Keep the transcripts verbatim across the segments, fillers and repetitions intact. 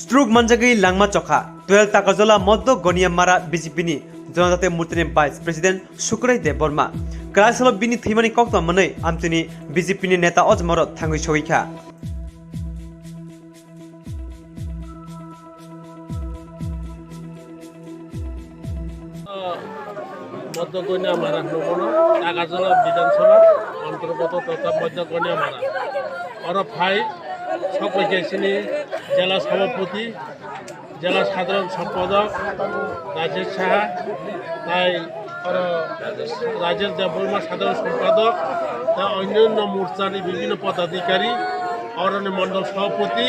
Stroke manjagwi langma chokha twelve Takarjala Moddo Goniamara B J P ni Jonojati Morchani Vice President Sukrai Debbarma. Kwraisalo bini thwimani koktwma mwnwi amchini B J P ni neta ojmoro thangwi sogwi kha. Moddo Goniamara hwnwi bono Takarjala Bidhan Sabha ontorgoto totha Moddo Goniamara. Oro phai sok bai khe chini jela sabhapati, jela sadharan sompadok Rajesh Saha, tai oro Rajesh Debbarma sadharan sompadok, tai onnanno morchani bibhinno podadhikari, oroni mondol sabhapati,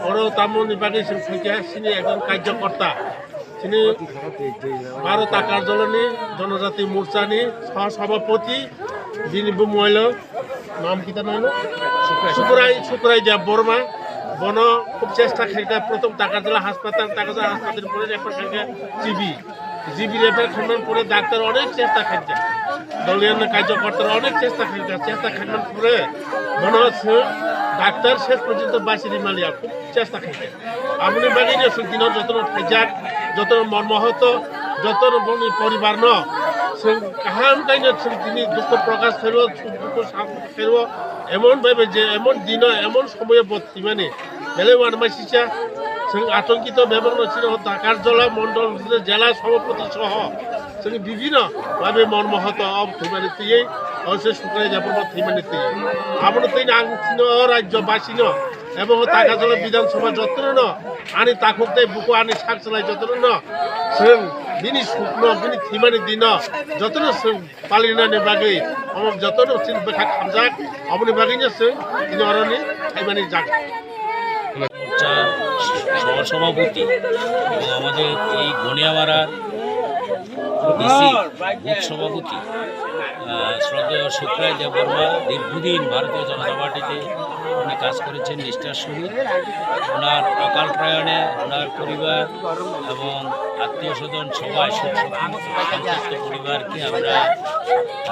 oro tamoni bagwi chwng phaikha chini ekjon karjokorta. Chini Baro Takarjalani Jonojati Morchani Sah Sabhapati, bini bumung wailo nam kita naino? Sukrai, Sukrai Debbarma. Bono khub chesta khaikha, prothom Takarjala haspatal, Takarjala haspatal pore refer khaikha G B. G B refer khaimani pore doctor onek chesta khaikha. Doliya karjokorta onek chesta khaikha, chesta khaimani pore bono chwng doctor ses porjonto basi rimaliya, khub chesta khaikha. Aboni bagwi no chwng tino jotono phaijak, jotono mormohoto, jotono boni poribarno chwng kaham khaino chwng tini dukho prokash khaio, suk dukho sam khaio, emon baibai je emon dino, emon somoyo bo thwimani belai uanama sisa. Chwng atongkito bebakno chini o Takarjala mondol jela sabhapati soho chwng bibhinno baibai mormohoto o thwimani twiwi, o se Sukrai Debbarma thwimani twiwi. Abono twiwi ang tino o rajyobasino Ebo Takarjala Bidhan Sabha jotono ani takhuk tei buku ani sak salai jotono chwng bini sukno bini thwimani dino jotono chwng palinani bagwi omo jotono chini bwkha khamjak, oboni bagwino chwng tini oroni khaimani jaga. মোর্চা সহসভাপতি এবং আমাদের এই গনিয়ামারার DC booth সভাপতি, আহ, শ্রদ্ধেয় শুক্রাই দেববর্মা দীর্ঘদিন ভারতীয় জনতা পার্টিতে উনি কাজ করেছেন নিষ্ঠার সহিত। ওনার অকাল প্রয়াণে ওনার পরিবার এবং আত্মীয় স্বজন সবাই শোক সন্তপ্ত পরিবারকে আমরা,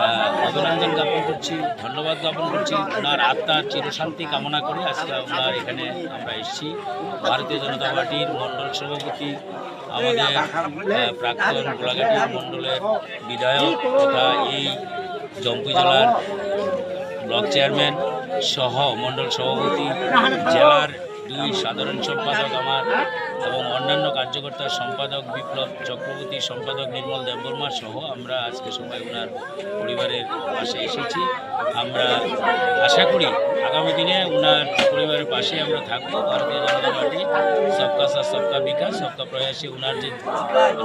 আহ, অভিনন্দন জ্ঞাপন করছি, ধন্যবাদ জ্ঞাপন করছি। ওনার আত্মার চিরশান্তি কামনা করে আজকে আমরা এখানে আমরা এসেছি। ভারতীয় জনতা পার্টির মণ্ডল সভাপতি, আমাদের, আহ, প্রাক্তন গোলাঘাটি মণ্ডলের বিধায়ক তথা এই জম্পুইজলার ব্লক চেয়ারম্যান সহ মণ্ডল সভাপতি, জেলার দুই সাধারণ সম্পাদক আমার এবং অন্যান্য কার্যকর্তা সম্পাদক বিপ্লব চক্রবর্তী, সম্পাদক নির্মল দেববর্মা সহ আমরা আজকে সবাই ওনার পরিবারের পাশে এসেছি। আমরা আশা করি আগামী দিনে ওনার পরিবারের পাশে আমরা থাকবো। ভারতীয় জনতা পার্টি সবকা সাথ সবকা বিকাশ, সবকা প্রয়াসে ওনার যে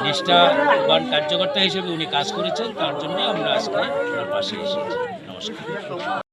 নিষ্ঠাবান কার্যকর্তা হিসেবে উনি কাজ করেছেন, তার জন্য আমরা আজকে ওনার পাশে এসেছি। নমস্কার।